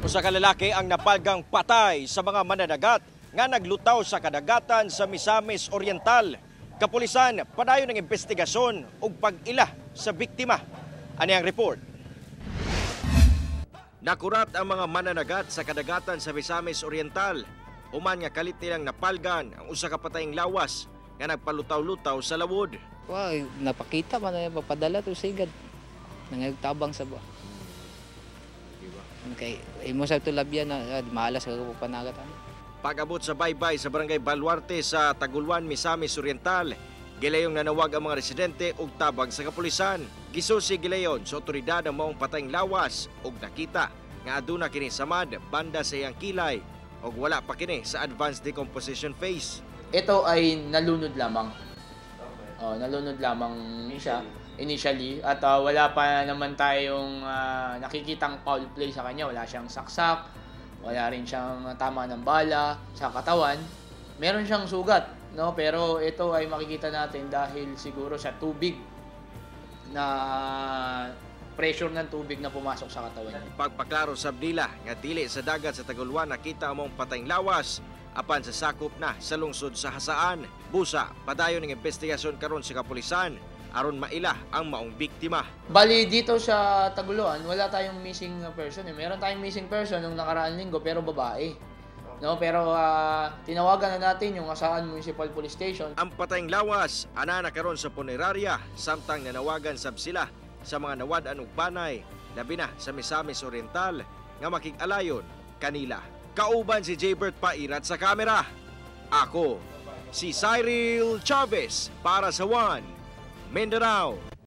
Usa ka lalaki ang napalgang patay sa mga mananagat nga naglutaw sa kadagatan sa Misamis Oriental. Kapulisan padayon ng investigasyon ug pag-ila sa biktima. Ani ang report. Nakurat ang mga mananagat sa kadagatan sa Misamis Oriental. Human nga kalit nilang napalgan ang usa ka patayng lawas nga nagpalutaw-lutaw sa lawod. Wa napakita man na papadala to sigad. Nangagtabang sa ba. Kay imo sa tulabyan na malas ka panagat ano. Pag-abot sa baybay sa Barangay Baluarte sa Taguluan, Misamis Oriental, gilayong nanawag ang mga residente og tabang sa kapulisan. Gisusi gilayon sa otoridad ang maong patayng lawas ug nakita nga aduna kini samad banda sa iyang kilay ug wala pa kini sa advanced decomposition phase. Ito ay nalunod lamang. Oh, nalunod lamang siya initially at wala pa naman tayong nakikitang foul play sa kanya. Wala siyang saksak, wala rin siyang tama ng bala sa katawan. Meron siyang sugat, no? Pero ito ay makikita natin dahil siguro sa tubig na pressure ng tubig na pumasok sa katawan niya. Pagpaklaro sa nila nga dili sa dagat sa Taguluan nakita ang maong patayng lawas apan sa sakop na sa lungsod sa Jasaan. Busa, padayon ng investigasyon karon sa kapulisan aron maila ang maong biktima. Bali, dito sa Taguluan, wala tayong missing person, eh. Meron tayong missing person nung nakaraan linggo, pero babae. No, pero tinawagan na natin yung Jasaan Municipal Police Station. Ang patayng lawas ana na karon sa punerarya samtang nanawagan sab sila sa mga nawad-an og banay, labi na sa Misamis Oriental, nga makig-alayon kanila. Kauban si Jaybert Pairat sa kamera. Ako si Cyril Chavez para sa One Mindanao.